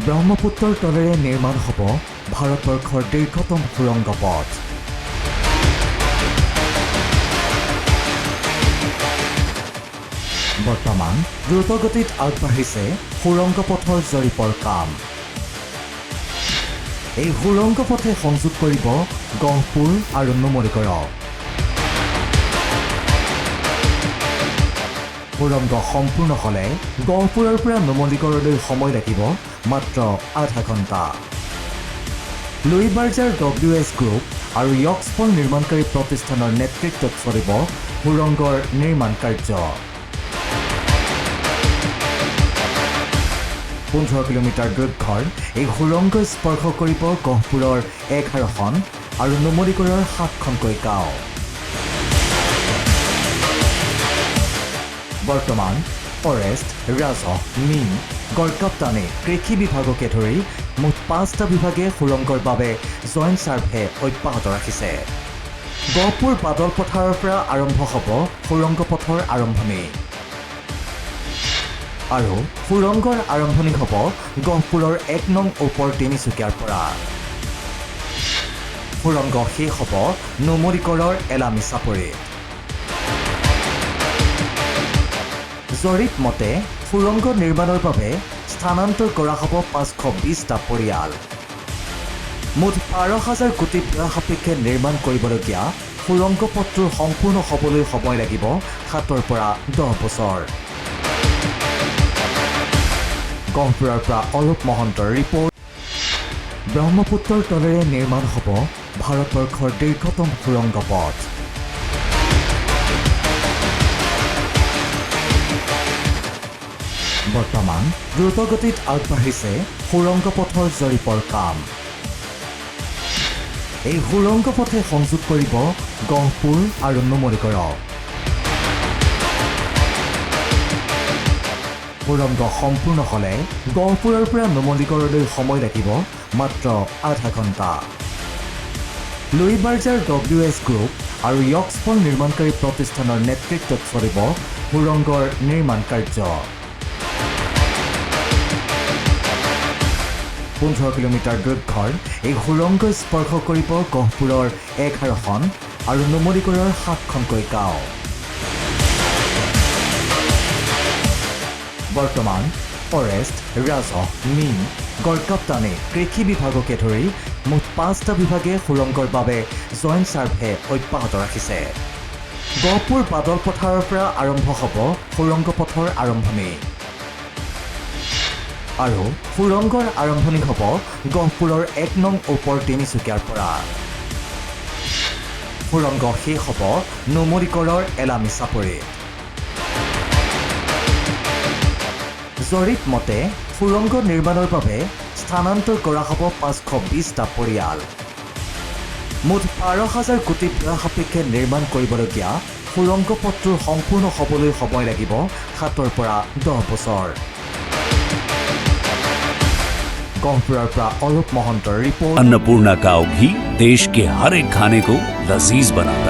ব্ৰহ্মপুত্ৰৰ তলেৰে নিৰ্মাণ হ'ব ভাৰতবৰ্ষৰ দীৰ্ঘতম সুৰংগ পথ। বৰ্তমান দ্ৰুতগতিত আগবাঢ়িছে সুৰংগ পথৰ জৰীপৰ কাম। এই সুৰংগ পথে সংযোগ কৰিব গহপুৰ আৰু নুমলীগড়ক। সুৰংগ সম্পূৰ্ণ হ'লে গহপুৰৰ পৰা নুমলীগড়লৈ সময় লাগিব মাত্ৰ আধা ঘণ্টা। Louis Berger W S group আৰু য়ক্সফল নিৰ্মাণকাৰী প্ৰতিষ্ঠানৰ নেতৃত্বত চলিব সুৰংগৰ নিৰ্মাণ কাৰ্য। 15 কিলোমিটাৰ দৈৰ্ঘ্যৰ এই সুৰংগই স্পৰ্শ কৰিব গহপুৰৰ 11খন আৰু নুমলীগড়ৰ 7খনকৈ গাঁও। বৰ্তমান ফৰেষ্ট, ৰাজহ, মীন, গড়কাপ্তানি, কৃষি বিভাগকে ধৰি মুঠ 5টা বিভাগে সুৰংগৰ বাবে জইণ্ট ছাৰ্ভে অব্যাহত ৰাখিছে। গহপুৰ বাদল পথাৰৰ পৰা আৰম্ভ হ'ব সুৰংগ পথৰ আৰম্ভণি আৰু সুৰংগৰ আৰম্ভণি হ'ব গহপুৰৰ 1 নং ওপৰ তিনিচুকীয়াৰ পৰা। সুৰংগ শেষ হ'ব নুমলীগড়ৰ এলামী চাপৰিত। জৰীপ মতে সুৰংগ নিৰ্মাণৰ বাবে স্থানান্তৰ কৰা হ'ব 520টা পৰিয়াল। মুঠ 12,000 কোটি ব্যয় সাপেক্ষে নিৰ্মাণ কৰিবলগীয়া সুৰংগ পথটোৰ সম্পূৰ্ণ হ'বলৈ সময় লাগিব 7ৰ পৰা 10 বছৰ। গহপুৰৰ পৰা অৰূপ মহন্তৰ ৰিপৰ্ট। ব্ৰহ্মপুত্ৰৰ তলেৰে নিৰ্মাণ হ'ব ভাৰতবৰ্ষৰ দীৰ্ঘতম সুৰংগ পথ। বৰ্তমান দ্ৰুতগতিত আগবাঢ়িছে সুৰংগ পথৰ জৰীপৰ কাম। এই সুৰংগ পথে সংযোগ কৰিব গহপুৰ আৰু নুমলীগড়ক। সুৰংগ সম্পূৰ্ণ হ'লে গহপুৰৰ পৰা নুমলীগড়লৈ সময় লাগিব মাত্ৰ আধা ঘণ্টা। Louis Berger W S group আৰু য়ক্সফল নিৰ্মাণকাৰী প্ৰতিষ্ঠানৰ নেতৃত্বত চলিব সুৰংগৰ নিৰ্মাণ কাৰ্য। 15 কিলোমিটাৰ দৈৰ্ঘ্যৰ এই সুৰংগই স্পৰ্শ কৰিব গহপুৰৰ 11খন আৰু নুমলীগড়ৰ 7খনকৈ গাঁও। বৰ্তমান ফৰেষ্ট, ৰাজহ, মীন, গড়কাপ্তানি, কৃষি বিভাগকে ধৰি মুঠ 5টা বিভাগে সুৰংগৰ বাবে জইণ্ট ছাৰ্ভে অব্যাহত ৰাখিছে। গহপুৰ বাদল পথাৰৰ পৰা আৰম্ভ হ'ব সুৰংগ পথৰ আৰম্ভণি আৰু সুৰংগৰ আৰম্ভণি হ'ব গহপুৰৰ 1 নং ওপৰ তিনিচুকীয়াৰ পৰা। সুৰংগ শেষ হ'ব নুমলীগড়ৰ এলামী চাপৰিত। জৰীপ মতে সুৰংগ নিৰ্মাণৰ বাবে স্থানান্তৰ কৰা হ'ব 520টা পৰিয়াল। মুঠ 12,000 কোটি ব্যয় সাপেক্ষে নিৰ্মাণ কৰিবলগীয়া সুৰংগ পথটোৰ সম্পূৰ্ণ হ'বলৈ সময় লাগিব 7ৰ পৰা 10 বছৰ। গহপুৰৰ পৰা অৰূপ মহন্তৰ ৰিপৰ্ট। अन्नपूर्णा का घी देश के हर एक खाने को लजीज बनाता है।